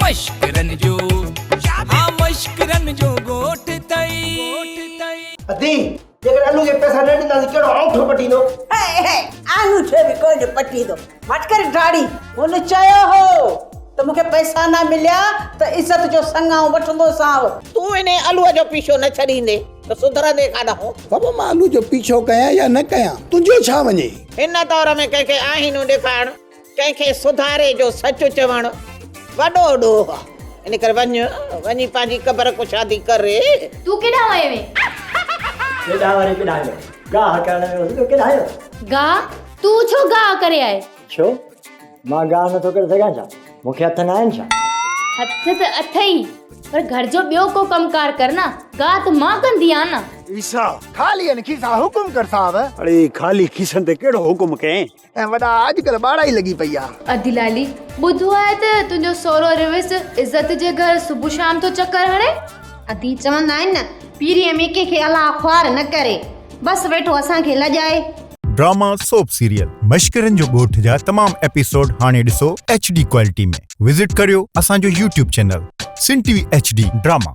مشڪرن جو ها مشڪرن جو ڳوٺ ٿئي. ادي، جيڪڏهن الو کي پئسا نه ڏينداسين ڪهڙو آڱوٺو پٽيندو؟ هي هي، آڱوٺو به ڪونه پٽيندو. مٽ ڪر ڊاڙي. هن چيو هو ته مون کي پئسا نه مليا ته عزت جو سڱ آئون وٺندوسانء. تون انهيء الوء جو پيڇو نه ڇڏيندين ته سڌرندين ڪاڏانهن؟ بابا مان الو جو پيڇو ڪيان يا نه ڪيان تنهنجو ڇا وڃي؟ هن دور ۾ ڪنهن کي آهينون ڏيکارڻ، ڪنهن کي سڌاري جو سچ چوڻ وڏو ڏوهه آ. ان ڪري وڃ، وڃي پنهنجي قبر ڪشادي ڪر. تون ڪيڏانهن ويو هئين؟ ڪيڏانهن وري ڪيڏانهن ويو؟ گاهه ڪرڻ ويو هوس، ٻيو ڪيڏانهن ويو؟ گاهه؟ تون ڇو گاهه ڪري آئين؟ ڇو؟ مان گاهه نٿو ڪري سگهان ڇا؟ مون کي هٿ ناهن ڇا؟ هٿ ته اٿئي، پر گهر جو ٻيو ڪو ڪم ڪار ڪر نه، گاهه ته مان ڪندي آهيان نه. عيسيٰ، خالي آهن کيسا، حڪم ڪر صاحب. اڙي خالي کيسن تي ڪهڙو حڪم ڪئين؟ ۽ وڏا اڄڪلهه ٻاڙائي لڳي پئي آ. ادي لالي، ٻڌو آهي ته تنهنجو سهرو رويس عزت جي گهر صبح شام ٿو چڪر هڻي. ادي چوندا آهن نه پيريء ۾ ڪنهن کي الله خوار نه ڪري، بس ويٺو اسان کي لڄائي. ڊراما سوپ سيريل مشڪرن جو ڳوٺ جا تمام ايپيسوڊ هاڻي ڏسو ايڇ ڊي ڪوالٽي ۾ وزٽ ڪريو اسان جو YouTube channel Sindh T V H D drama.